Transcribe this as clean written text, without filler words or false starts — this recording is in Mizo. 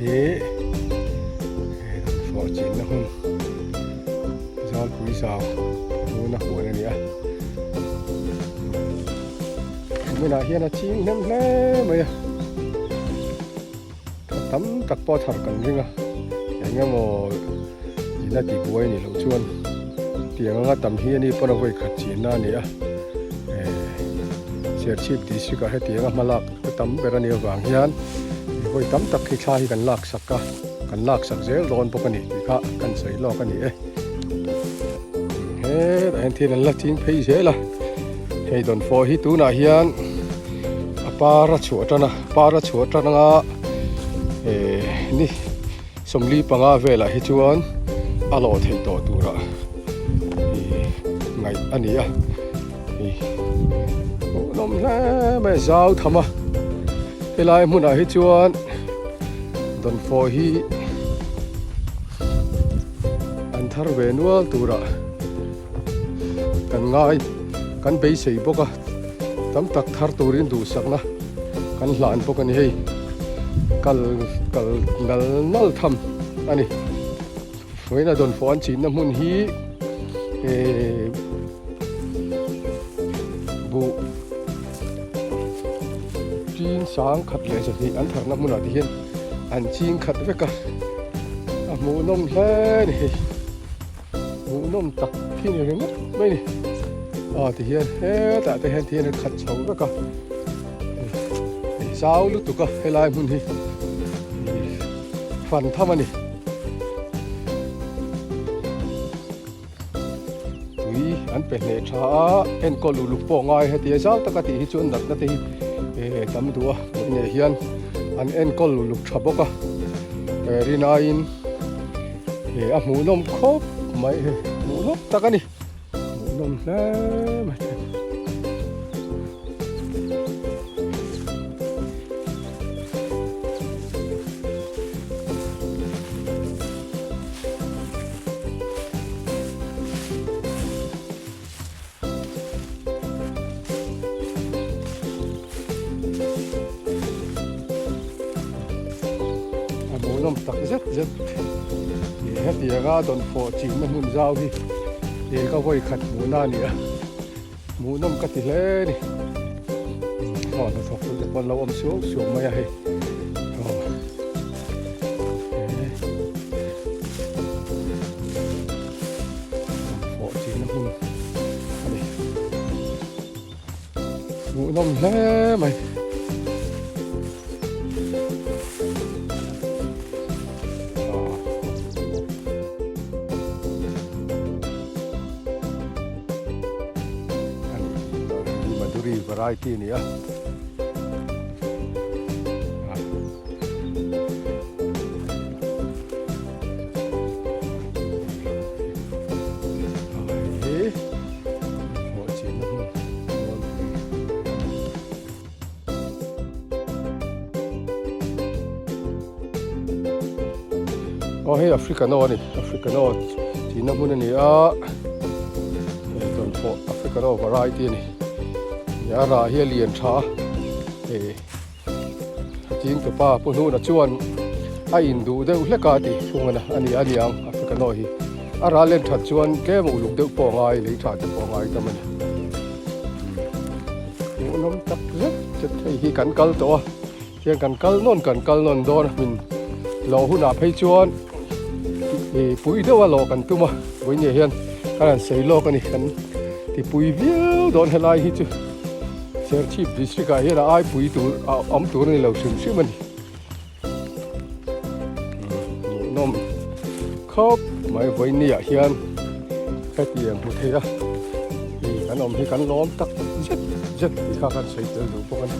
hi dawnfawh chinna hmun Zalpui zau hmuna huan a ni a hmunah hian a ching hnem hle mai a tha tam tak pawh a thar kan ring a eng emaw ina ti buai a nih loh chuan tiang anga tam hi ani pawn a vawi khat chinna a ni a eh Serchhip district ah hetiang a hmalak te tam ber a nih avang hian vawi tam tak hi thla hi kan lak sak a kan lak sak zel dawn bawk a ni tih kha kan sawi lawk a ni e hetah hian thil an la ching phei zel a hei dawnfawh hi tunah hian a par a chhuah tan a par a chhuah tan anga eh ni 45 velah hi chuan a lawh theih tawh turah ih ngaih a ni a ih hmuhnawm hle mai a zau tham a helai hmunah hi chuan dawnfawh hi an thar ve nual turah kan ngai kan beisei bawk a tam tak thar turin duhsakna kan hlan bawk a ni hei kal kal nal nal tham a ni vawiina dawnfawh an chinna hmun hi ehh buh ching sang khat leh zahnih an tharna hmunah te hian an ching khat vek a a hmuhnawm hle a ni hei. Hmuhnawm tak khi ni ringawt mai ni. Aw ti hian hetah te hian thian a khat chho vek a. Hei zau lutuk a helai hmun hi fan tham a ni. Tui an pe hneh tha a enkawl uluk pawh ngai heti a zau taka tih hi chuan natna te hi tam duh a hmuh nei hian an enkawl uluk tha bawk a rinaiin. He a hmuhnawm khawp mai hei hmuhnawm tak a ni hmuhnawm hle mai thei. A hmuhnawm tak zet zet ih hetianga dawnfawh chinna hmun zau hi ih ka vawi khat hmuhna a ni a hmuhnawm ka ti hle a ni aw hnathawk tu te pawh an lo awm suau suau mai a hei aw. Pawh chinna hmun a ni. Hmuhnawm hle mai. Madhuri variety a ni a. Aw hei Africano a ni Africano tihna hmun a ni a hei dawnfawh Africano variety a ni a rah hi a lian tha a hei. A chingtupa pu hnuna chuan a induh deuh hlek a ti thung a a ni a niang Africano hi a ral len that chuan tlem a uluk deuh pawh a ngai lei tha te pawh a ngai tam a ni hmuhnawm tak zet zet hei hi kan kal tawh a tiang kan kal nawn kan kal nawn dawn a min lawh hunah phei chuan ih pui deuh a lawh kan tum a vawinia hian kan han sei lawk a ni kan ti pui viau dawn helai hi chu. Serchhip district ah hian a aipui tur a awm tur a ni lo hrim hrim a ni. Hmuhnawm khawp mai vawiin ah hian hetiang hmu thei a ih kan awm hi kan lawm tak zet zet tih kha kan sawi tel duh bawk a ni.